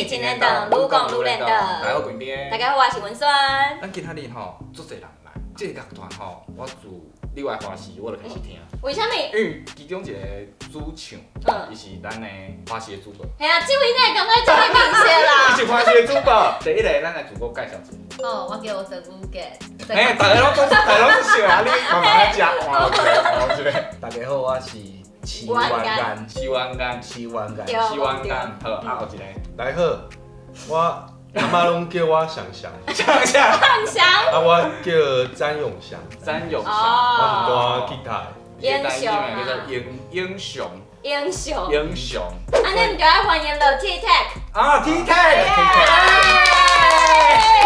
一个档，愈講愈練大家好，檔。櫃邊。大家好，我是文萱。咱今仔日吼，足濟人來，這個樂團吼，我自你來華視，我就開始聽。為啥物？因為其中一個主唱，伊是咱的華視的主播。嘿啊，這位呢，感覺這麼明顯啦。伊是華視的主播。第一個，咱來自我介紹一下。哦，我叫陳宇傑。哎，大家攏講，大家攏笑啊！你慢慢食，換一個，換一個。大家好，我是徐元干，徐元干，徐元干，對徐元干，好，啊，後一個。大家好，我阿媽攏叫我翔翔，翔翔，翔翔。啊，我叫詹永祥，詹永祥，我是彈吉他的。英雄叫做英英雄，英雄，英雄。按呢毋就愛歡迎樂 T Tech。啊，T Tech。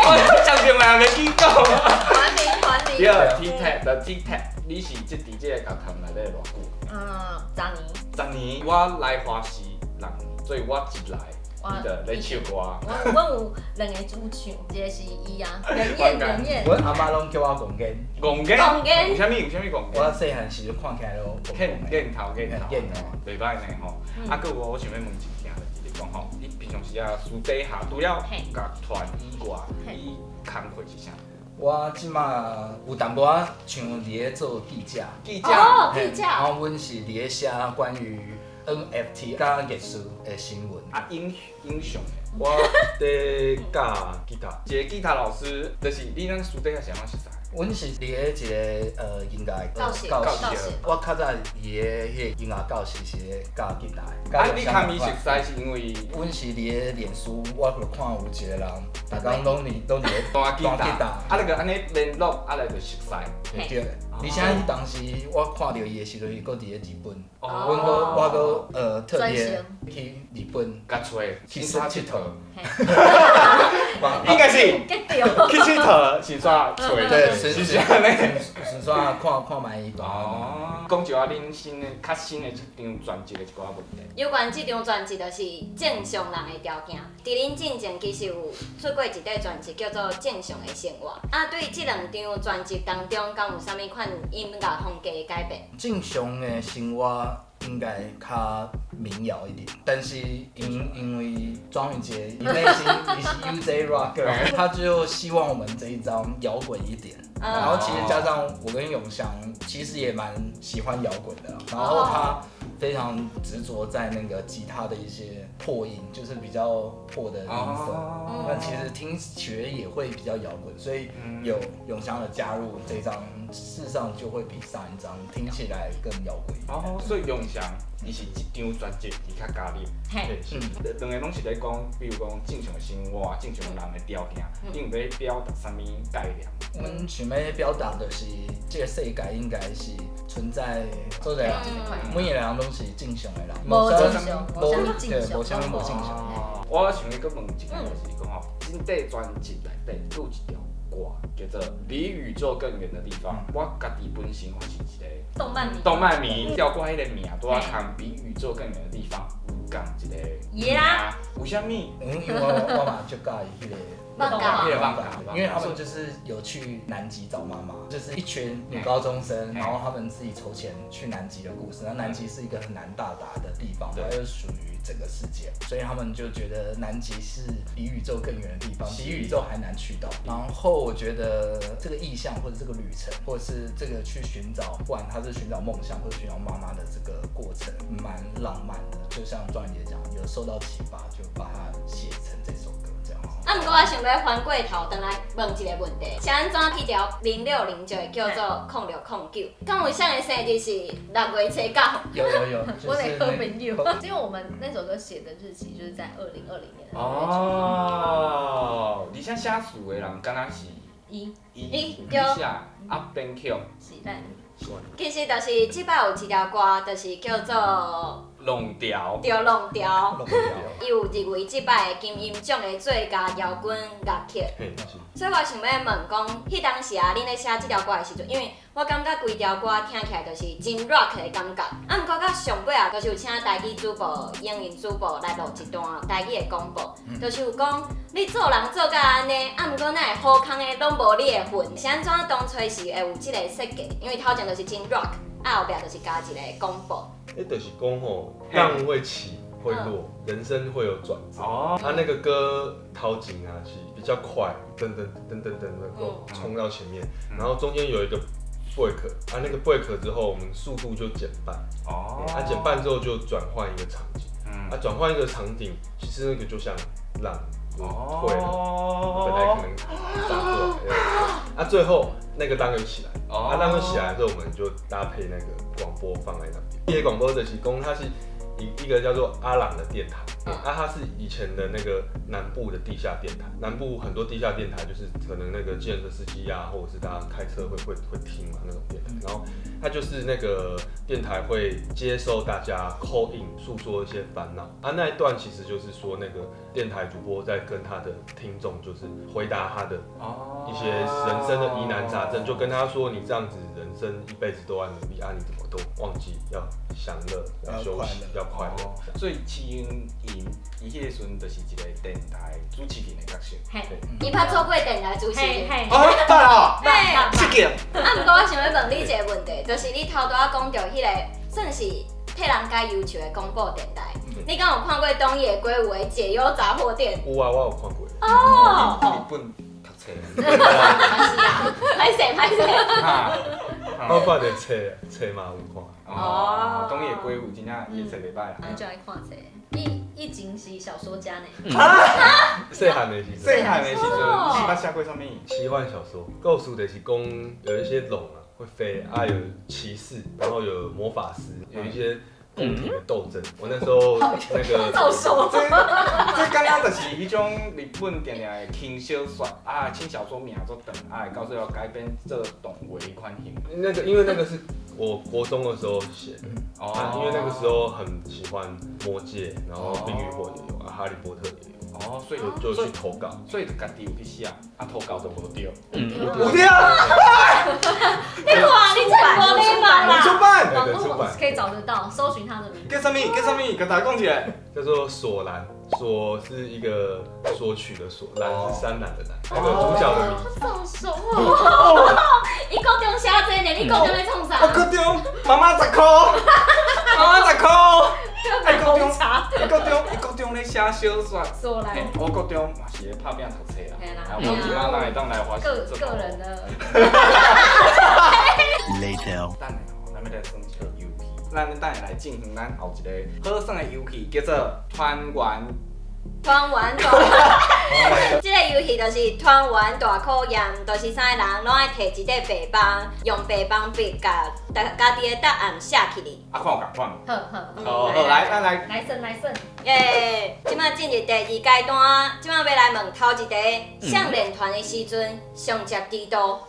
我講電話袂記講。歡迎歡迎。對，T Tech 的 T Tech，你是這佇這個樂團內底偌久？嗯，十年。十年，我來華視六年，所以我一來，你就咧唱歌。我有兩個主唱，一個是伊啊，袁燕袁燕。阮阿媽攏叫我戇堅。戇堅。戇堅。為啥物？為啥物戇堅？我細漢時陣看起來攏見頭見頭。見頭。袂歹呢吼。啊，閣有我想欲問一件，就是講吼，你平常時啊私底下除了樂團以外，你工課是啥？我這馬有淡薄仔像佇咧做記者。記者。哦，記者。然後阮是佇咧寫關於 NFT 佮藝術的新聞。啊，英英雄的。我佇教吉他，一個吉他老師，就是你咱私底下是按怎熟似？阮是佇咧一個音樂教室，教室。我較早佇咧彼個音樂教室是咧教吉他的。啊，你共伊熟似是因為？阮是佇咧臉書，我就看有一個人，逐工攏佇咧彈吉他，啊，你就按呢聯絡，啊來就熟似。對，而且當時我看著伊的時陣，伊閣佇咧日本，阮閣我閣特別去日本共揣去𨑨迌。應該是去𨑨迌是煞揣，對，是按呢，順煞看看覓伊。哦，講一下恁新的、較新的這張專輯的一寡問題。有關這張專輯，就是正常人的條件。佇恁進前其實有出過一塊專輯，叫做《正常的生活》。啊，對這兩張專輯當中，敢有啥物款音樂風格的改變？正常的生活應該較民謠一點，但是因為莊宇傑，伊內心伊是 UJ Rocker，他就希望我們這一張搖滾一點。然後其實加上我跟永祥其實也蠻喜歡搖滾的，然後他非常執着在那個吉他的一些破音，就是比較破的音色，那其實聽起來也會比較搖滾，所以有永祥的加入，這張事實上就會比上一張聽起來更搖滾。哦，所以永祥伊是這張專輯伊較加入，嘿，兩個攏是咧講，比如講正常的生活、正常人的條件，你有欲表達啥物概念？阮想欲表達的是，這個世界應該是存在做者每個人攏是正常的人，無正常，無啥物正常，無啥物無正常。我想欲閣問一個，就是講吼，這塊專輯內底閣有一條歌叫做《離宇宙更遠的地方》。我家己本身我是一個動漫迷，動漫迷，跳過彼個名拄仔共比宇宙更遠的地方有仝一個名，為啥物？因為我嘛足佮意彼個。漫畫，漫畫，因為他們就是有去南極找媽媽，就是一群女高中生，然後他們自己籌錢去南極的故事。那南極是一個很難到達的地方，它又屬於整個世界，所以他們就覺得南極是離宇宙更遠的地方，比宇宙還難去到。然後我覺得這個意象或者這個旅程，或者是這個去尋找，不管他是尋找夢想或者尋找媽媽的這個過程，蠻浪漫的。就像莊姐講，有受到啟發，就把它寫成這首歌這樣子。啊，毋過我想欲翻過頭，轉來問一個問題：是按怎彼條0609叫做0609？敢有啥個生日是6月初九？有有有，我的好朋友，因為我們那首歌寫的日期就是在2020年。哦，而且寫詞的人敢若是伊伊對寫啊編曲是咱。其實就是這擺有一條歌，就是叫做浪潮，對，浪潮，伊有入圍這擺的金音獎的最佳搖滾樂曲。所以我想欲問講，彼當時啊，恁咧寫這條歌的時陣，因為我感覺規條歌聽起來就是真 rock 的感覺。啊，毋過到上尾啊，就是有請台語主播、英語主播來錄一段台語的廣播，就是有講你做人做甲按呢，啊，毋過哪會好康的攏無你的份，是按怎當初是會有這個設計？因為頭前就是真 rock，啊後壁就是加一個廣播。彼就是講吼，人會飼。会落，人生會有轉折。他那個歌頭前啊是比較快，噔噔噔噔噔能夠衝到前面，然後中間有一個 break，啊那個 break 之後，我們速度就減半。啊減半之後就轉換一個場景。啊轉換一個場景，其實那個就像浪退了，本來可能打過來，啊最後那個浪又起來，啊浪又起來之後，我們就搭配那個廣播放在那邊。這個廣播就是講，它是一個叫做阿朗的電台，啊，它是以前的那個南部的地下電台。南部很多地下電台，就是可能那個計程車司機啊，或者是大家開車會聽嘛那種電台。然後它就是那個電台會接收大家 call in 訴說一些煩惱。啊，那一段其實就是說那個電台主播在跟他的聽眾，就是回答他的一些人生的疑難雜症，就跟他說你這樣子人生一輩子都在努力啊，你怎麼都忘記要享樂、要休息、要快樂。所以齊英伊彼個時陣就是一個電台主持人的角色。嘿，伊捌做過電台主持人。哦，捌哦，嘿，這個。啊，毋過我想欲問你一個問題，就是你頭拄仔講著彼個算是替人改憂愁的廣播電台，你敢有看過東野圭吾的《解憂雜貨店》？有啊，我有看過。哦。日本讀冊。是啊，歹勢歹勢。我看著冊冊嘛有看。哦，東野圭吾真正伊冊袂歹啦。就愛看冊。伊以前是小說家呢。細漢的時陣。細漢的時陣，你捌寫過啥物？奇幻小說，故事就是講有一些龍啊會飛，啊有騎士，然後有魔法師，有一些宮廷的鬥爭。我那時候那個。好熟。這敢若就是彼種日本定定的輕小說啊，輕小說名足長，啊，到最後改編做動畫彼款型。那個因為那個是我國中的時候寫的，啊，因為那個時候很喜歡魔戒，然後冰與火也有，啊，哈利波特也有。哦，所以就去投稿，所以就家己有去寫，啊，投稿就無著。有對。你看，你這無禮貌啦！出版，網路可以找得到，搜尋他的名字。叫啥物？叫啥物？共大家講一下。叫做索蘭，索是一個索取的索，蘭是山蘭的蘭，那個主角的名字。好熟哦！伊高中寫這呢，你高中咧創啥？我高中媽媽10箍，媽媽10箍。哎，高中，高中，伊高中咧寫小說。索蘭。我高中嘛是咧拍拚讀冊啦。啊，我這擺哪會當來發個個人的。 Later。等下吼，咱欲來耍一個遊戲。咱等下來進行咱後一個好耍的遊戲，叫做團圓。團圓大，這個遊戲就是團圓大考驗，就是三個人攏愛提一塊白板，用白板筆共家己的答案寫起來。啊，看有仝款。好好。好，好，來，咱來。來算來算。耶！這擺進入第二階段，這擺欲來問頭一題，啥練團的時陣上捷之道？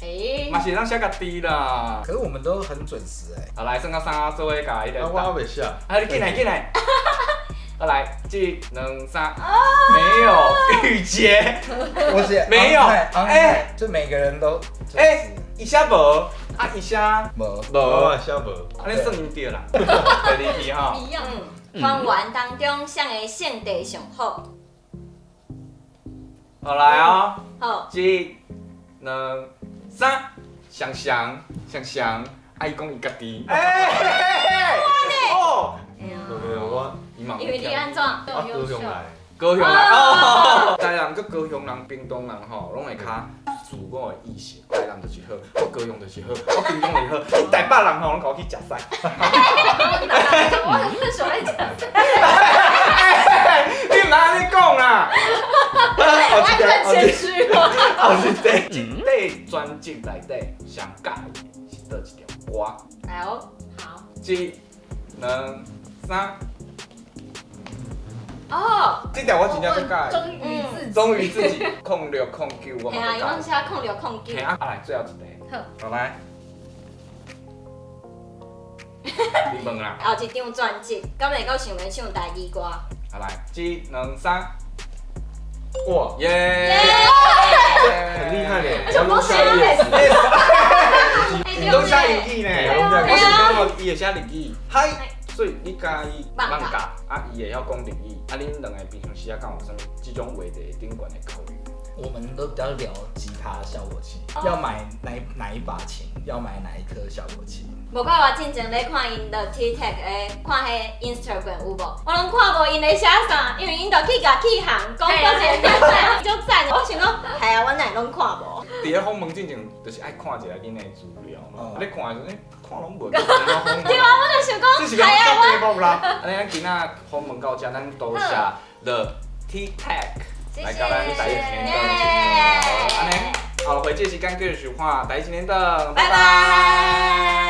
欸，嘛是會當寫家己啦。可是我們都很準時欸。啊，來，算到三，做伙共彼个。啊，我還袂寫。啊，你進來進來。啊，來，一、兩、三，沒有雨潔，我寫沒有，欸，就每個人都欸，伊寫無，啊，伊寫無，無，我寫無，按呢算𪜶對啦。第二題吼。一樣。團員當中，啥个性地上好？好來哦。好。一、兩、三，想想想想，啊，伊講伊家己。欸，哦。沒有我，因為你按怎？我高雄來。高雄來哦。台南佮高雄人、屏東人吼，攏會較自我的意識。台南就是好，我高雄就是好，我屏東就是好。你台北人吼，攏共我去食屎。我很喜歡食屎。你毋通按呢講啦。我很謙虛哦。後一塊，這塊專輯內底上佮意的是佗一條歌？來哦。好。一、兩、三。哦，這條我真正足佮意。忠於自己。忠於自己，0609我嘛。嘿啊，伊攏寫0609。嘿啊，來最後一題。好。好來。你問啦。後一張專輯，敢會閣想欲唱台語歌？好來，一、兩、三。哇耶！很厲害嘞！而且我寫的你攏寫日語呢？我是講哦，伊會寫日語。嗨，所以你佮意艋舺，啊，伊會曉講日語，啊，恁兩个平常時啊，敢有啥物這種話題頂懸的交流？我們都比較聊吉他效果器，要買哪一把琴，要買哪一顆效果器。無怪我進前咧看𪜶的 TikTok 的，看彼 Instagram 有無？我攏看無𪜶咧寫啥，因為𪜶就去共起哄，講到一個讚，足讚。我想講，係啊，我哪會攏看無？佇咧訪問進前，就是愛看一下恁的資料嘛。你看的時陣，看攏無。對啊，我就想講，這是個題目啦。按呢，咱今仔訪問到遮，咱多謝 The Tic Tac 來共咱台語一年燈。按呢，後回這時間繼續收看台語一年燈，拜拜。